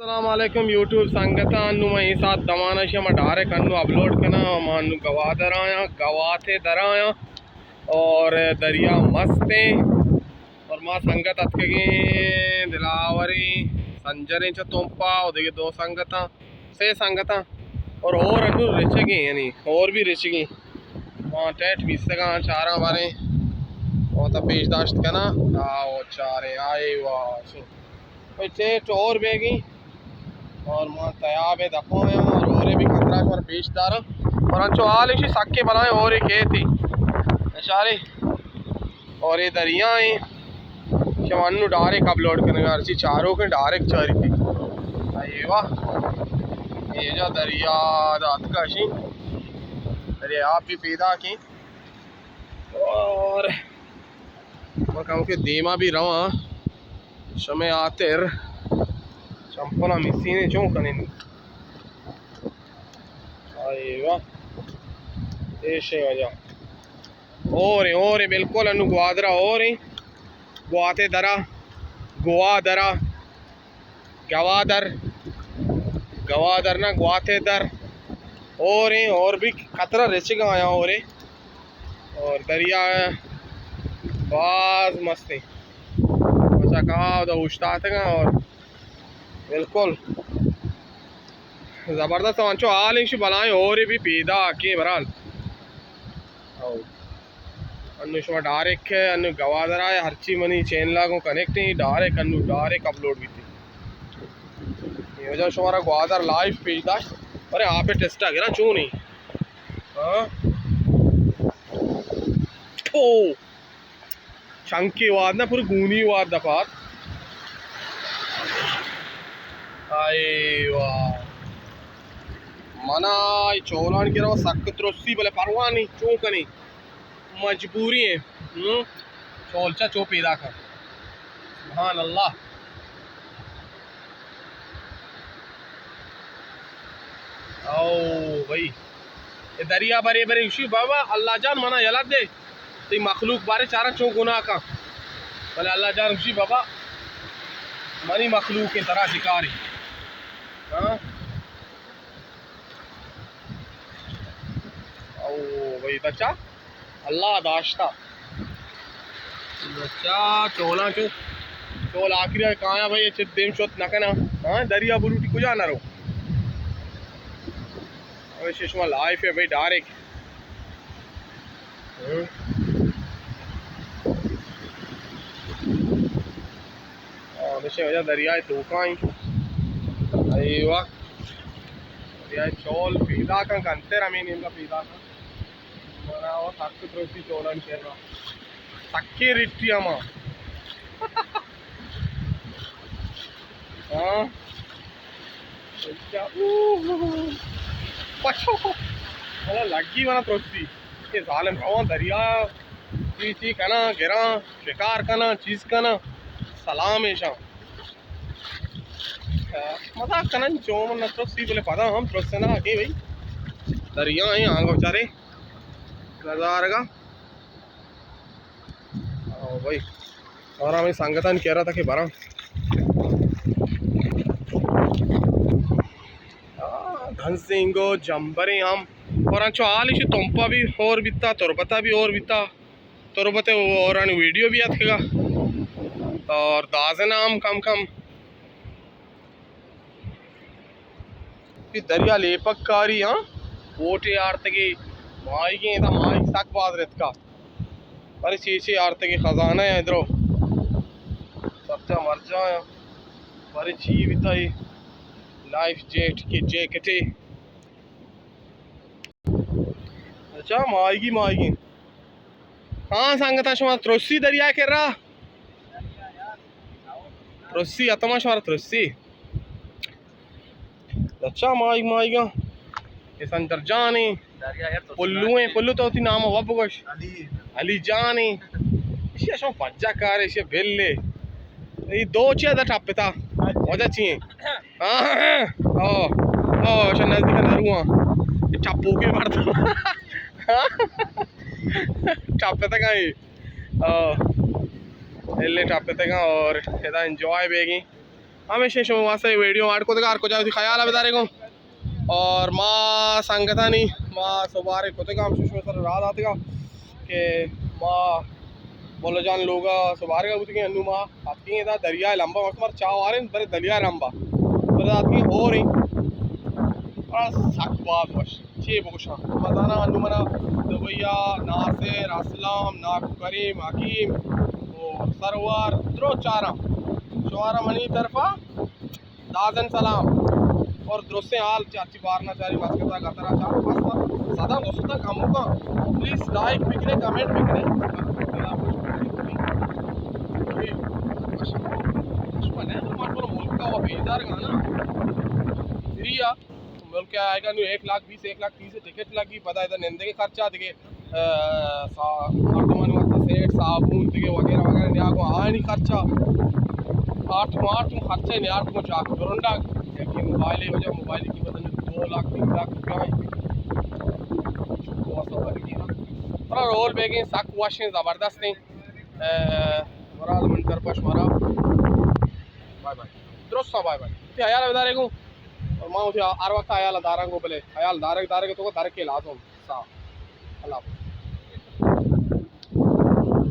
السلام علیکم یوٹیوب سنگتاں، انو من اے ساعت دمان ءَ شما ڈائریکٹ انو اپلوڈ کناں، ما انو گوادر آیاں، گواتے در آیاں اور دریا مست ایں اور ما سنگت اتکگیں دلاوریں سنجریں چہ تمپا و دگہ دو سنگتاں، سے سنگتاں اور ہور انو رچگیں، یعنی ہور بھی رچگیں۔ ما ٹیٹ بیستگاں چاراں باریں وتا پیش داشت کناں۔ آو چاریں آئے وا سو۔ بھئی ٹیٹ ہور بیگی اور ما تیاب دپاں اور ہورے بھی خطرہ پر پیش داراں۔ اور انچو حال ایشی سکے بلائیں ہورے کیتی۔ اشارے۔ اور اے دریا ایں، شما انو ڈائریکٹ اپلوڈ کنگا، ہرچی چاروک ایں ڈائریکٹ چاری تھی۔ ایوا، اے جا دریا داتکا شی، دریا آپ بھی پیدا کی۔ اور ما کم کے دیما بھی رواں، شمے آتر چمپلا مسینے چون کنین۔ ایوا، ایشے وجہ۔ ہوریں، ہوریں، بالکل انو گوادرا ہوریں۔ گواتے درا، گوادرا، گوادر، گوادر نہ، گواتے در۔ ہوریں، ہور بھی خطرہ رچگا آیا ہوریں۔ اور دریا باز مستیں۔ بچا کہا دا اوشتاتگا اور بالکل زبردست، انچو حال ایشی بلائیں ہورے بھی پیدا کیں برال۔ او۔ انو شما ڈائریکٹ ہے، انو گوادر آئے، ہرچی منی چینل کو کنیکٹ ہیں، ڈائریکٹ انو ڈائریکٹ اپلوڈ بیتی۔ یہ وجہ شمارا گوادر لائیو پیش داشت۔ ارے آپ ٹیسٹ گرا چونی؟ ہاں؟ او۔ چنکے واد نہ، پورے گونی واد دپات۔ آئے واہ۔ منا اے چولان کرا سک ترسی، بلے پرواہ نہیں، چون کنی؟ مجبوری ہے۔ ہم؟ چولچا چو پیدا کن۔ سبحان اللہ۔ او بھائی، اے دریا برے برے گوشی، بابا اللہ جان منا یلہ دے، تئی مخلوق بارے چارا چون گناہ کن۔ بلے اللہ جان گوشی، بابا منی مخلوق ترا شکاری۔ ہاں؟ او بھائی بچا، اللہ داشتا۔ بچا چولاں چو، چول آخری کایا بھائی، چہ دیم شوت نہ کنا۔ ہاں، دریا بروٹی کجا نہ رو۔ اوے شما لائف ہے بھائی، ڈائریکٹ۔ ہاں۔ اور ہمیشہ وجہ دریائے توکائیں۔ ایوا۔ دریائے چول پیدا کن، کنتر ہمیں نیمگا پیدا کن۔ منا وہ سک ترسی چولان کرا۔ سکے ریٹی ہما۔ ہاں۔ اچھا، اوہ۔ پچھو۔ منا لگی منا ترسی۔ اے ظالم روان دریا۔ چی چی کنا، گران، شکار کنا، چیز کنا۔ سلام ایشان۔ مزاق کنن، چو من نہ ترسی، بلے پدا ہم ترسناک ایں بھئی۔ دریا ایں، آنگا بچارے نظارگا۔ او بھئی، اور ہمیں سنگتان کہہ رہا تھا کہ براں۔ آ، دھنسنگو جمبریں ہم۔ اور انچو حال ایشی تمپا بھی ہور بیتا، تربتا بھی ہور بیتا۔ تربت ء ہورانی ویڈیو بھی اتکگا۔ اور دازن ہم کم کم کہ دریا لیپک کاری، ہاں، بوٹے آرتگی، ماہیگیں، ادا ماہیگ سک باز رتکا۔ ارے چی چی آرتگی، خزانہ ہے ادرو۔ سبزہ مرجاں، ارے چی بیتا، لائف جیٹ کی جیکٹے۔ اچھا، ماہیگی، ماہیگی۔ ہاں سنگتاں، شما ترسی دریا کرا؟ ترسی، اتما شما ترسی۔ اچھا، ماہیگ، ماہیگا۔ اے سنجر جان ایں۔ پلو ایں، پلو تو وتی نام وب گوش۔ علی۔ علی جان ایں۔ اشی شما پجا کارے، اشی بلے۔ اے دو چیا دا ٹپتا۔ وجہ چی ایں؟ ہاں، ہاں، ہاں۔ او، او، شا نزدیک درواں۔ اے ٹپو کے مرد۔ ٹپتا کہیں۔ او۔ الے ٹپتگاں اور ادا انجوائے بیگی۔ ہمیشہ شما واسطہ ویڈیو ایڈ کتگا، ہر کجا وتی خیال بدارے گوں۔ اور ما سنگتانی ما سوبارے کتگا، ہم شما سر راہ داتگا کہ ما مولا جان لوگا سوبارگا بوتگیں، انو ما اتکیں ادا دریائے لمبا، وقت مر چاہ واریں، برے دریائے لمبا، برے اتکیں ہوریں، اور سک باز وش۔ چے بگوشاں؟ مزانا انو منا دبئی ءَ ناصر، اسلم، ناکو کریم، حکیم و سرور درو چاراں۔ شمارا منی طرفا دازن سلام۔ اور درستیں حال چہ ہرچی بارنا چاری مسکتا گترا چار بس سدا گفتہ کموکا۔ پلیز لائک بکنے، کمنٹ بکنے۔ ملک ءَ آئیگا نو ایک لاکھ بیس، ایک لاکھ تیس ٹکٹ لگی، پدا ادا نندگے خرچہ دگے، آ، سا-، مردمانی واسطہ سیٹ، صابون دگے وغیرہ وغیرہ نیا گو آنی خرچہ۔ آٹھ ماہ، آٹھ ماہ خرچہ نے آٹھ ماہ جاک درنڈا، یکی موبائل وجہ موبائل کی پتہ نہیں دو لاکھ، تین لاکھ روپیہ ہے۔ پر رول بیگیں سک وشیں زبردست ہیں۔ آ، مراد من کر پش مارا۔ Bye bye. درست بائے بائے۔ تے خیال بدارے گوں۔ اور ما وتی ہر وقت خیال داراں گوں، بلے خیال دارگ دارگ تو درکے لازم۔ صاف۔ اللہ حافظ۔